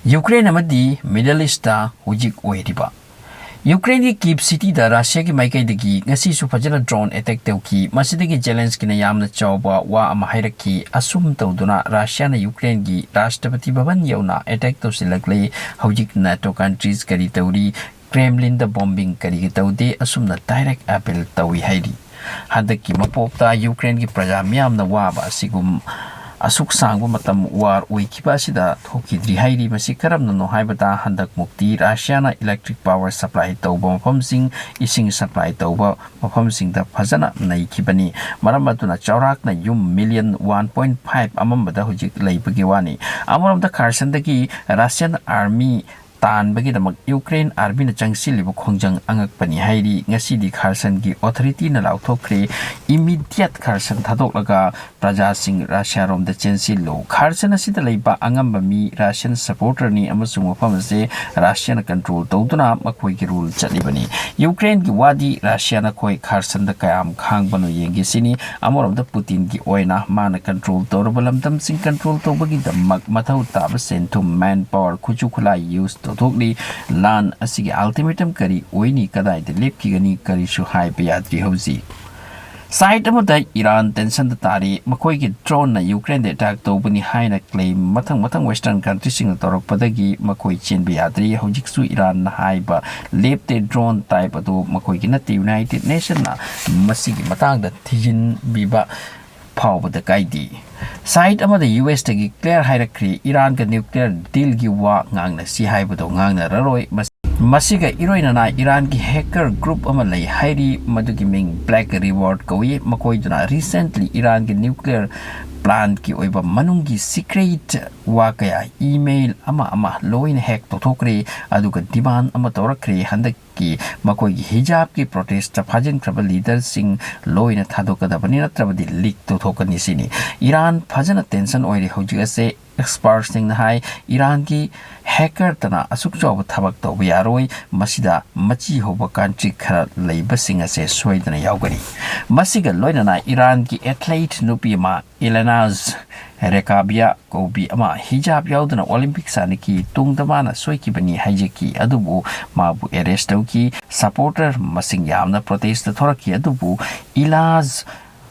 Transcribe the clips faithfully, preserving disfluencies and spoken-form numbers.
Ukraine ꯑꯃꯗꯤ middle east ꯍꯧꯖꯤꯛ ꯑꯣꯏꯔꯤꯕ꯫ ꯌꯨꯀ꯭ꯔꯦꯟꯒꯤ ꯀꯤꯞ ꯁꯤꯇꯤꯗ ꯔꯁꯤꯌꯥꯒꯤ ꯃꯥꯏꯀꯩꯗꯒꯤ ꯉꯁꯤꯁꯨ ꯐꯖꯅ ꯗ꯭ꯔꯣꯟ ꯑꯦꯇꯦꯛ ꯇꯧꯈꯤ꯫ ꯃꯁꯤꯗꯒꯤ ꯖꯦꯂꯦꯟꯁꯀꯤꯅ ꯌꯥꯝꯅ ꯆꯥꯎꯕ ꯋꯥ ꯑꯃ ꯍꯥꯏꯔꯛꯈꯤ꯫ ꯑꯁꯨꯝ ꯇꯧꯗꯨꯅ ꯔꯁꯤꯌꯥꯅ ꯌꯨꯀ꯭ꯔꯦꯟꯒꯤ ꯔꯥꯁꯇ꯭ꯔꯄꯇꯤ ꯚꯕꯟ ꯌꯧꯅ ꯑꯦꯇꯦꯛ ꯇꯧꯁꯤꯜꯂꯛꯂꯦ꯫ ꯍꯧꯖꯤꯛ ꯅꯦꯇꯣ ꯀꯟꯇ꯭ꯔꯤꯁ ꯀꯔꯤ ꯇꯧꯔꯤ? ꯀ꯭ꯔꯦꯝꯂꯤꯟꯗ ꯕꯣꯝꯕꯤꯡ ꯀꯔꯤꯒꯤ ꯇꯧꯗꯦ? ꯑꯁꯨꯝꯅ ꯗꯥꯏꯔꯦꯛ ꯑꯦꯄꯤꯜ ꯇꯧꯏ ꯍꯥꯏꯔꯤ꯫ ꯍꯟꯗꯛꯀꯤ ꯃꯄꯣꯛꯇ ꯌꯨꯀ꯭ꯔꯦꯟꯒꯤ ꯄ꯭ꯔꯖꯥ ꯃꯤꯌꯥꯝꯅ ꯋꯥꯕ ꯑꯁꯤꯒꯨꯝ ꯑꯁꯨꯛ ꯁꯥꯡꯕ ꯃꯇꯝ ꯋꯥꯔ ꯑꯣꯏꯈꯤꯕ ꯑꯁꯤꯗ ꯊꯣꯛꯈꯤꯗ꯭ꯔꯤ ꯍꯥꯏꯔꯤ꯫ ꯃꯁꯤ ꯀꯔꯝꯅꯅꯣ ꯍꯥꯏꯕꯗ, ꯍꯟꯗꯛꯃꯨꯛꯇꯤ ꯔꯁꯤꯌꯥꯅ ꯏꯂꯦꯛꯇ꯭ꯔꯤꯛ ꯄꯥꯋꯔ ꯁꯄ꯭ꯂꯥꯏ ꯇꯧꯕ ꯃꯐꯝꯁꯤꯡ, ꯏꯁꯤꯡ ꯁꯄ꯭ꯂꯥꯏ ꯇꯧꯕ ꯃꯐꯝꯁꯤꯡꯗ ꯐꯖꯅ ꯅꯩꯈꯤꯕꯅꯤ꯫ ꯃꯔꯝ ꯑꯗꯨꯅ ꯆꯥꯎꯔꯥꯛꯅ ꯌꯨꯝ ꯃꯤꯂꯤꯌꯟ ꯋꯥꯟ ꯄꯣꯏꯟ ꯐꯥꯏꯚ ꯑꯃꯝꯕꯗ ꯍꯧꯖꯤꯛ ꯂꯩꯕꯒꯤ ꯋꯥꯅꯤ꯫ ꯑꯃꯔꯣꯝꯗ ꯈꯥꯔꯁꯟꯗꯒꯤ ꯔꯁꯤꯌꯥꯟ ꯑꯥꯔꯃꯤ ꯇꯥꯟꯕꯒꯤꯗꯃꯛ ꯌꯨꯀ꯭ꯔꯦꯟ ꯑꯥꯔꯃꯤꯅ ꯆꯪꯁꯤꯜꯂꯤꯕ ꯈꯣꯡꯖꯪ ꯑꯉꯛꯄꯅꯤ ꯍꯥꯏꯔꯤ꯫ ꯉꯁꯤꯗꯤ ꯈꯥꯔꯁꯟꯒꯤ ꯑꯣꯊꯣꯔꯤꯇꯤꯅ ꯂꯥꯎꯊꯣꯛꯈ꯭ꯔꯦ, "ꯏꯃꯤꯗꯤꯌꯠ ꯈꯥꯔꯁꯟ ꯊꯥꯗꯣꯛꯂꯒ ꯄ꯭ꯔꯖꯥꯁꯤꯡ ꯔꯁꯤꯌꯥꯔꯣꯝꯗ ꯆꯦꯟꯁꯤꯜꯂꯨ"꯫ ꯈꯥꯔꯁꯟ ꯑꯁꯤꯗ ꯂꯩꯕ ꯑꯉꯝꯕ ꯃꯤ ꯔꯁꯤꯌꯟ ꯁꯄꯣꯔꯇꯔꯅꯤ ꯑꯃꯁꯨꯡ ꯃꯐꯝ ꯑꯁꯤ ꯔꯁꯤꯌꯥꯅ ꯀꯟꯇ꯭ꯔꯣꯜ ꯇꯧꯗꯨꯅ ꯃꯈꯣꯏꯒꯤ ꯔꯨꯜ ꯆꯠꯂꯤꯕꯅꯤ꯫ ꯌꯨꯀ꯭ꯔꯦꯟꯒꯤ ꯋꯥꯗꯤ ꯔꯁꯤꯌꯥꯅ ꯑꯩꯈꯣꯏ ꯈꯥꯔꯁꯟꯗ ꯀꯌꯥꯝ ꯈꯥꯡꯕꯅꯣ ꯌꯦꯡꯒꯦ ꯁꯤꯅꯤ꯫ ꯑꯃꯔꯣꯝꯗ ꯄꯨꯇꯤꯟꯒꯤ ꯑꯣꯏꯅ ꯃꯥꯅ ꯀꯟꯇ꯭ꯔꯣꯜ ꯇꯧꯔꯕ ꯂꯝꯗꯝꯁꯤꯡ ꯀꯟꯇ꯭ꯔꯣꯜ ꯇꯧꯕꯒꯤꯗꯃꯛ ꯃꯊꯧ ꯇꯥꯕ ꯁꯦꯟ ꯊꯨꯝ, ꯃꯦꯟ ꯄꯥꯋꯔ, ꯈꯨꯠꯁꯨ ꯈꯨꯠꯂꯥꯏ ꯌꯨꯁ ꯇꯧꯊꯣꯛꯂꯤ꯫ ꯂꯥꯟ ꯑꯁꯤꯒꯤ ꯑꯜꯇꯤꯃꯦꯇꯝ ꯀꯔꯤ ꯑꯣꯏꯅꯤ? ꯀꯗꯥꯏꯗ ꯂꯦꯞꯈꯤꯒꯅꯤ? ꯀꯔꯤꯁꯨ ꯍꯥꯏꯕ ꯌꯥꯗ꯭ꯔꯤ ꯍꯧꯖꯤꯛ꯫ ꯁꯥꯏꯠ ꯑꯃꯗ ꯏꯔꯥꯟ ꯇꯦꯟꯁꯟꯗ ꯇꯥꯔꯤ꯫ ꯃꯈꯣꯏꯒꯤ ꯗ꯭ꯔꯣꯟꯅ ꯌꯨꯀ꯭ꯔꯦꯟꯗ ꯑꯦꯇꯥꯛ ꯇꯧꯕꯅꯤ ꯍꯥꯏꯅ ꯀ꯭ꯂꯦꯝ ꯃꯊꯪ ꯃꯊꯪ ꯋꯦꯁꯇꯔꯟ ꯀꯟꯇ꯭ꯔꯤꯁꯤꯡꯅ ꯇꯧꯔꯛꯄꯗꯒꯤ ꯃꯈꯣꯏ ꯆꯦꯟꯕ ꯌꯥꯗ꯭ꯔꯤ꯫ ꯍꯧꯖꯤꯛꯁꯨ ꯏꯔꯥꯟꯅ ꯍꯥꯏꯕ ꯂꯦꯞꯇꯦ, ꯗ꯭ꯔꯣꯟ ꯇꯥꯏꯞ ꯑꯗꯨ ꯃꯈꯣꯏꯒꯤ ꯅꯠꯇꯦ꯫ ꯌꯨꯅꯥꯏꯇꯦꯗ ꯅꯦꯁꯟꯅ ꯃꯁꯤꯒꯤ ꯃꯇꯥꯡꯗ ꯊꯤꯖꯤꯟꯕꯤꯕ ꯐꯥꯎꯕꯗ ꯀꯥꯏꯗꯦ꯫ ꯁꯥꯏꯠ ꯑꯃꯗ ꯌꯨ ꯑꯦꯁꯇꯒꯤ ꯀ꯭ꯂꯤꯌꯔ ꯍꯥꯏꯔꯛꯈ꯭ꯔꯦ, ꯏꯔꯥꯟꯒ ꯅ꯭ꯌꯨꯀ꯭ꯂꯤꯌꯔ ꯗꯤꯜꯒꯤ ꯋꯥ ꯉꯥꯡꯅꯁꯤ ꯍꯥꯏꯕꯗꯨ ꯉꯥꯡꯅꯔꯔꯣꯏ꯫ ꯃꯁ-, ꯃꯁꯤꯒ ꯏꯔꯣꯏꯅꯅ ꯏꯔꯥꯟꯒꯤ ꯍꯦꯀꯔ ꯒ꯭ꯔꯨꯞ ꯑꯃ ꯂꯩ ꯍꯥꯏꯔꯤ, ꯃꯗꯨꯒꯤ ꯃꯤꯡ ꯕ꯭ꯂꯦꯛ ꯔꯤꯋꯥꯔꯗ ꯀꯧꯏ꯫ ꯃꯈꯣꯏꯗꯨꯅ ꯔꯤꯁꯦꯟꯠꯂꯤ ꯏꯔꯥꯟꯒꯤ ꯅ꯭ꯌꯨꯀ꯭ꯂꯤꯌꯔ ꯄ꯭ꯂꯥꯟꯠꯀꯤ ꯑꯣꯏꯕ ꯃꯅꯨꯡꯒꯤ ꯁꯤꯀ꯭ꯔꯦꯠ ꯋꯥ ꯀꯌꯥ, ꯏꯃꯦꯜ ꯑꯃ ꯑꯃ ꯂꯣꯏꯅ ꯍꯦꯛ ꯇꯧꯊꯣꯛꯈ꯭ꯔꯦ, ꯑꯗꯨꯒ ꯗꯤꯃꯥꯟ ꯑꯃ ꯇꯧꯔꯛꯈ꯭ꯔꯦ꯫ ꯍꯟꯗꯛ ꯀꯤ ꯃꯈꯣꯏꯒꯤ ꯍꯤꯖꯥꯕꯀꯤ ꯄ꯭ꯔꯣꯇꯦꯁꯇ ꯐꯥꯖꯤꯟꯈ꯭ꯔꯕ ꯂꯤꯗꯔꯁꯤꯡ ꯂꯣꯏꯅ ꯊꯥꯗꯣꯛꯀꯗꯕꯅꯤ, ꯅꯠꯇ꯭ꯔꯕꯗꯤ ꯂꯤꯛ ꯇꯧꯊꯣꯛꯀꯅꯤ ꯁꯤꯅꯤ꯫ ꯏꯔꯥꯟ ꯐꯖꯅ ꯇꯦꯟꯁꯟ ꯑꯣꯏꯔꯤ ꯍꯧꯖꯤꯛ ꯑꯁꯦ꯫ ꯑꯦꯛꯁꯄꯔꯠꯁꯤꯡꯅ ꯍꯥꯏ, ꯏꯔꯥꯟꯒꯤ ꯍꯦꯀꯔꯇꯅ ꯑꯁꯨꯛ ꯆꯥꯎꯕ ꯊꯕꯛ ꯇꯧꯕ ꯌꯥꯔꯣꯏ, ꯃꯁꯤꯗ ꯃꯆꯤ ꯍꯧꯕ ꯀꯟꯇ꯭ꯔꯤ ꯈꯔ ꯂꯩꯕꯁꯤꯡ ꯑꯁꯦ ꯁꯣꯏꯗꯅ ꯌꯥꯎꯒꯅꯤ꯫ ꯃꯁꯤꯒ ꯂꯣꯏꯅꯅ ꯏꯔꯥꯟꯒꯤ ꯑꯦꯊꯂꯦꯠ ꯅꯨꯄꯤ ꯑꯃ ꯏꯂꯦꯅꯥꯖ ꯔꯦꯀꯥꯕꯤꯌꯥ ꯀꯧꯕꯤ ꯑꯃ ꯍꯤꯖꯥꯕ ꯌꯥꯎꯗꯅ ꯑꯣꯂꯤꯝꯄꯤꯛ ꯁꯥꯟꯅꯈꯤ꯫ ꯇꯨꯡꯗ ꯃꯥꯅ ꯁꯣꯏꯈꯤꯕꯅꯤ ꯍꯥꯏꯖꯈꯤ, ꯑꯗꯨꯕꯨ ꯃꯥꯕꯨ ꯑꯦꯔꯦꯁ ꯇꯧꯈꯤ꯫ ꯁꯄꯣꯔꯇꯔ ꯃꯁꯤꯡ ꯌꯥꯝꯅ ꯄ꯭ꯔꯣꯇꯦꯁꯇ ꯊꯣꯔꯛꯈꯤ, ꯑꯗꯨꯕꯨ ꯏꯂꯥꯖ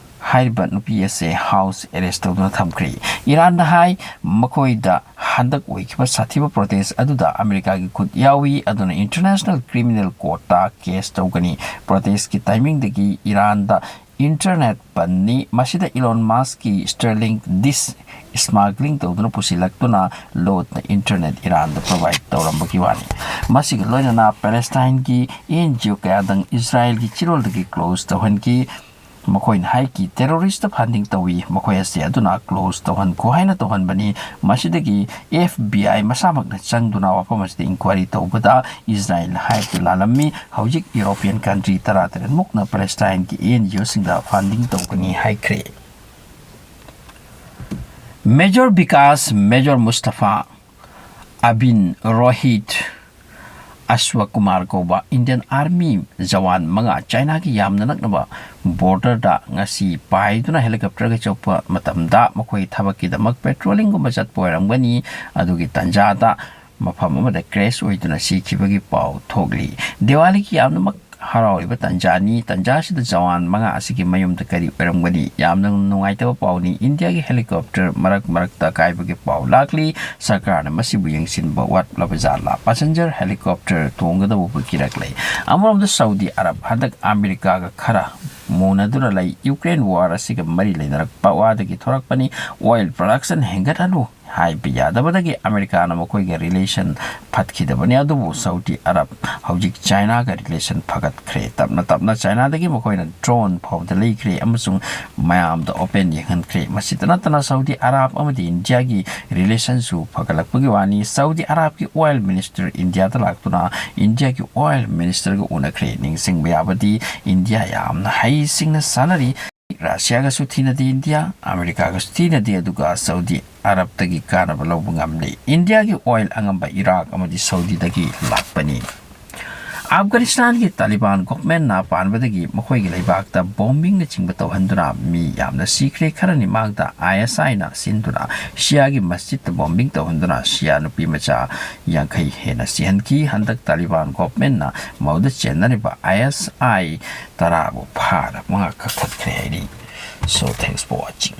ꯍꯥꯏꯔꯤꯕ ꯅꯨꯄꯤ ꯑꯁꯦ ꯍꯥꯎꯁ ꯑꯦꯔꯦꯁ ꯇꯧꯗꯨꯅ ꯊꯝꯈ꯭ꯔꯦ꯫ ꯏꯔꯥꯟꯗ ꯍꯥꯏ, ꯃꯈꯣꯏꯗ ꯍꯟꯗꯛ ꯑꯣꯏꯈꯤꯕ ꯁꯥꯊꯤꯕ ꯄ꯭ꯔꯣꯇꯦꯁ ꯑꯗꯨꯗ ꯑꯃꯦꯔꯤꯀꯥꯒꯤ ꯈꯨꯠ ꯌꯥꯎꯏ, ꯑꯗꯨꯅ ꯏꯟꯇꯔꯅꯦꯁꯅꯦꯜ ꯀ꯭ꯔꯤꯃꯤꯅꯦꯜ ꯀꯣꯔꯠꯇ ꯀꯦꯁ ꯇꯧꯒꯅꯤ꯫ ꯄ꯭ꯔꯣꯇꯦꯁꯀꯤ ꯇꯥꯏꯃꯤꯡꯗꯒꯤ ꯏꯔꯥꯟꯗ ꯏꯟꯇꯔꯅꯦꯠ ꯕꯟꯅꯤ꯫ ꯃꯁꯤꯗ ꯏꯂꯣꯟ ꯃꯥꯁꯀꯤ ꯁ꯭ꯇꯔꯂꯤꯡ ꯗꯤꯁ ꯁ꯭ꯃꯒ꯭ꯂꯤꯡ ꯇꯧꯗꯨꯅ ꯄꯨꯁꯤꯜꯂꯛꯇꯨꯅ ꯂꯣꯠꯅ ꯏꯟꯇꯔꯅꯦꯠ ꯏꯔꯥꯟꯗ ꯄ꯭ꯔꯣꯚꯥꯏꯗ ꯇꯧꯔꯝꯕꯒꯤ ꯋꯥꯅꯤ꯫ ꯃꯁꯤꯒ ꯂꯣꯏꯅꯅ ꯄꯦꯂꯦꯁꯇꯥꯏꯟꯒꯤ ꯑꯦꯟ ꯖꯤ ꯑꯣ ꯀꯌꯥꯗꯪ ꯏꯖꯔꯥꯏꯜꯒꯤ ꯆꯤꯔꯣꯜꯗꯒꯤ ꯀ꯭ꯂꯣꯖ ꯇꯧꯍꯟꯈꯤ꯫ ꯃꯈꯣꯏꯅ ꯍꯥꯏꯈꯤ, ꯇꯦꯔꯣꯔꯤꯁꯇ ꯐꯟꯗꯤꯡ ꯇꯧꯏ, ꯃꯈꯣꯏ ꯑꯁꯤ ꯑꯗꯨꯅ ꯀ꯭ꯂꯣꯖ ꯇꯧꯍꯟꯈꯣ ꯍꯥꯏꯅ ꯇꯧꯍꯟꯕꯅꯤ꯫ ꯃꯁꯤꯗꯒꯤ ꯑꯦꯐ ꯕꯤ ꯑꯥꯏ ꯃꯁꯥꯃꯛꯅ ꯆꯪꯗꯨꯅ ꯋꯥꯐꯝ ꯑꯁꯤꯗ ꯏꯟꯀ꯭ꯋꯥꯏꯔꯤ ꯇꯧꯕꯗ ꯏꯖꯔꯥꯏꯜꯅ ꯍꯥꯏꯕꯗꯨ ꯂꯥꯜꯂꯝꯃꯤ꯫ ꯍꯧꯖꯤꯛ ꯌꯨꯔꯣꯄꯤꯌꯟ ꯀꯟꯇ꯭ꯔꯤ ꯇꯔꯥꯇꯔꯦꯠ ꯃꯨꯛꯅ ꯄꯦꯂꯦꯁꯇꯥꯏꯟꯒꯤ ꯑꯦꯟ ꯖꯤ ꯑꯣꯁꯤꯡꯗ ꯐꯟꯗꯤꯡ ꯇꯧꯒꯅꯤ ꯍꯥꯏꯈ꯭ꯔꯦ꯫ ꯃꯦꯖꯔ ꯕꯤꯀꯥꯁ, ꯃꯦꯖꯔ ꯃꯨꯁꯇꯐꯥ, ꯑꯕꯤꯟ, ꯔꯣꯍꯤꯠ, ꯑꯁ꯭ꯋ ꯀꯨꯃꯥꯔ ꯀꯧꯕ ꯏꯟꯗꯤꯌꯟ ꯑꯥꯔꯃꯤ ꯖꯋꯥꯟ ꯃꯉꯥ ꯆꯥꯏꯅꯥꯒꯤ ꯌꯥꯝꯅ ꯅꯛꯅꯕ ꯕꯣꯔꯗꯔꯗ ꯉꯁꯤ ꯄꯥꯏꯗꯨꯅ ꯍꯦꯂꯤꯀꯣꯞꯇꯔꯒ ꯆꯠꯄ ꯃꯇꯝꯗ ꯃꯈꯣꯏ ꯊꯕꯛꯀꯤꯗꯃꯛ ꯄꯦꯇ꯭ꯔꯣꯂꯤꯡꯒꯨꯝꯕ ꯆꯠꯄ ꯑꯣꯏꯔꯝꯒꯅꯤ꯫ ꯑꯗꯨꯒꯤ ꯇꯥꯟꯖꯥꯗ ꯃꯐꯝ ꯑꯃꯗ ꯀ꯭ꯔꯦꯁ ꯑꯣꯏꯗꯨꯅ ꯁꯤꯈꯤꯕꯒꯤ ꯄꯥꯎ ꯊꯣꯛꯂꯤ꯫ ꯗꯤꯋꯥꯂꯤꯒꯤ ꯌꯥꯝꯅꯃꯛ ꯍꯔꯥꯎꯔꯤꯕ ꯇꯥꯟꯖꯥꯅꯤ꯫ ꯇꯥꯟꯖꯥ ꯑꯁꯤꯗ ꯖꯋꯥꯟ ꯃꯉꯥ ꯑꯁꯤꯒꯤ ꯃꯌꯨꯝꯗ ꯀꯔꯤ ꯑꯣꯏꯔꯝꯒꯅꯤ? ꯌꯥꯝꯅ ꯅꯨꯡꯉꯥꯏꯇꯕ ꯄꯥꯎꯅꯤ꯫ ꯏꯟꯗꯤꯌꯥꯒꯤ ꯍꯦꯂꯤꯀꯣꯞꯇꯔ ꯃꯔꯛ ꯃꯔꯛꯇ ꯑꯀꯥꯏꯕꯒꯤ ꯄꯥꯎ ꯂꯥꯛꯂꯤ꯫ ꯁꯔꯀꯥꯔꯅ ꯃꯁꯤꯕꯨ ꯌꯦꯡꯁꯤꯟꯕ ꯋꯥꯠꯂꯕ ꯖꯥꯠꯂꯥ? ꯄꯥꯁꯦꯟꯖꯔ ꯍꯦꯂꯤꯀꯣꯞꯇꯔ ꯇꯣꯡꯒꯗꯕꯕꯨ ꯀꯤꯔꯛꯂꯦ꯫ ꯑꯃꯔꯣꯝꯗ ꯁꯥꯎꯗꯤ ꯑꯔꯕ ꯍꯟꯗꯛ ꯑꯃꯦꯔꯤꯀꯥꯒ ꯈꯔ ꯃꯨꯟꯅꯗꯨꯅ ꯂꯩ꯫ ꯌꯨꯀ꯭ꯔꯦꯟ ꯋꯥꯔ ꯑꯁꯤꯒ ꯃꯔꯤ ꯂꯩꯅꯔꯛꯄ ꯋꯥꯗꯒꯤ ꯊꯣꯔꯛꯄꯅꯤ꯫ ꯑꯣꯏꯜ ꯄ꯭ꯔꯗꯛꯁꯟ ꯍꯦꯟꯒꯠꯍꯜꯂꯨ ꯍꯥꯏꯕ ꯌꯥꯗꯕꯗꯒꯤ ꯑꯃꯦꯔꯤꯀꯥꯅ ꯃꯈꯣꯏꯒ ꯔꯤꯂꯦꯁꯟ ꯐꯠꯈꯤꯗꯕꯅꯤ꯫ ꯑꯗꯨꯕꯨ ꯁꯥꯎꯗꯤ ꯑꯔꯕ ꯍꯧꯖꯤꯛ ꯆꯥꯏꯅꯥꯒ ꯔꯤꯂꯦꯁꯟ ꯐꯒꯠꯈ꯭ꯔꯦ꯫ ꯇꯞꯅ ꯇꯞꯅ ꯆꯥꯏꯅꯥꯗꯒꯤ ꯃꯈꯣꯏꯅ ꯗ꯭ꯔꯣꯟ ꯐꯥꯎꯕꯗ ꯂꯩꯈ꯭ꯔꯦ ꯑꯃꯁꯨꯡ ꯃꯌꯥꯝꯗ ꯑꯣꯄꯦꯟ ꯌꯦꯡꯍꯟꯈ꯭ꯔꯦ꯫ ꯃꯁꯤꯇ ꯅꯠꯇꯅ ꯁꯥꯎꯗꯤ ꯑꯔꯕ ꯑꯃꯗꯤ ꯏꯟꯗꯤꯌꯥꯒꯤ ꯔꯤꯂꯦꯁꯟꯁꯨ ꯐꯒꯠꯂꯛꯄꯒꯤ ꯋꯥꯅꯤ꯫ ꯁꯥꯎꯗꯤ ꯑꯔꯕꯀꯤ ꯑꯣꯏꯜ ꯃꯤꯅꯤꯁꯇꯔ ꯏꯟꯗꯤꯌꯥꯗ ꯂꯥꯛꯇꯨꯅ ꯏꯟꯗꯤꯌꯥꯒꯤ ꯑꯣꯏꯜ ꯃꯤꯅꯤꯁꯇꯔꯒ ꯎꯅꯈ꯭ꯔꯦ꯫ ꯅꯤꯡꯁꯤꯡꯕ ꯌꯥꯕꯗꯤ, ꯏꯟꯗꯤꯌꯥ ꯌꯥꯝꯅ ꯍꯩꯁꯤꯡꯅ ꯁꯥꯟꯅꯔꯤ꯫ ꯔꯁꯤꯌꯥꯒꯁꯨ ꯊꯤꯅꯗꯦ ꯏꯟꯗꯤꯌꯥ, ꯑꯃꯦꯔꯤꯀꯥꯒꯁꯨ ꯊꯤꯅꯗꯦ, ꯑꯗꯨꯒ ꯁꯥꯎꯗꯤ ꯑꯔꯕꯇꯒꯤ ꯀꯥꯟꯅꯕ ꯂꯧꯕ ꯉꯝꯂꯤ꯫ ꯏꯟꯗꯤꯌꯥꯒꯤ ꯑꯣꯏꯜ ꯑꯉꯝꯕ ꯏꯔꯥꯛ ꯑꯃꯗꯤ ꯁꯥꯎꯗꯤꯗꯒꯤ ꯂꯥꯛꯄꯅꯤ꯫ ꯑꯐꯒꯥꯅꯤꯁꯇꯥꯟꯒꯤ ꯇꯥꯂꯤꯕꯥꯟ ꯒꯣꯚꯔꯟꯃꯦꯟꯠꯅ ꯄꯥꯟꯕꯗꯒꯤ ꯃꯈꯣꯏꯒꯤ ꯂꯩꯕꯥꯛꯇ ꯕꯣꯝꯕꯤꯡꯅꯆꯤꯡꯕ ꯇꯧꯍꯟꯗꯨꯅ ꯃꯤ ꯌꯥꯝꯅ ꯁꯤꯈ꯭ꯔꯦ꯫ ꯈꯔꯅꯤ ꯃꯃꯥꯡꯗ ꯑꯥꯏ ꯑꯦꯁ ꯑꯥꯏꯅ ꯁꯤꯟꯗꯨꯅ ꯁꯤꯌꯥꯒꯤ ꯃꯁꯖꯤꯗꯇ ꯕꯣꯝꯕꯤꯡ ꯇꯧꯍꯟꯗꯨꯅ ꯁꯤꯌꯥ ꯅꯨꯄꯤ ꯃꯆꯥ ꯌꯥꯡꯈꯩ ꯍꯦꯟꯅ ꯁꯤꯍꯟꯈꯤ꯫ ꯍꯟꯗꯛ ꯇꯥꯂꯤꯕꯥꯟ ꯒꯣꯚꯔꯟꯃꯦꯟꯠꯅ ꯃꯗꯨꯗ ꯆꯦꯟꯅꯔꯤꯕ ꯑꯥꯏ ꯑꯦꯁ ꯑꯥꯏ ꯇꯔꯥꯕꯨ ꯐꯥꯔ ꯃꯉꯥ ꯀꯛꯊꯠꯈ꯭ꯔꯦ ꯍꯥꯏꯔꯤ꯫ So, thanks for watching.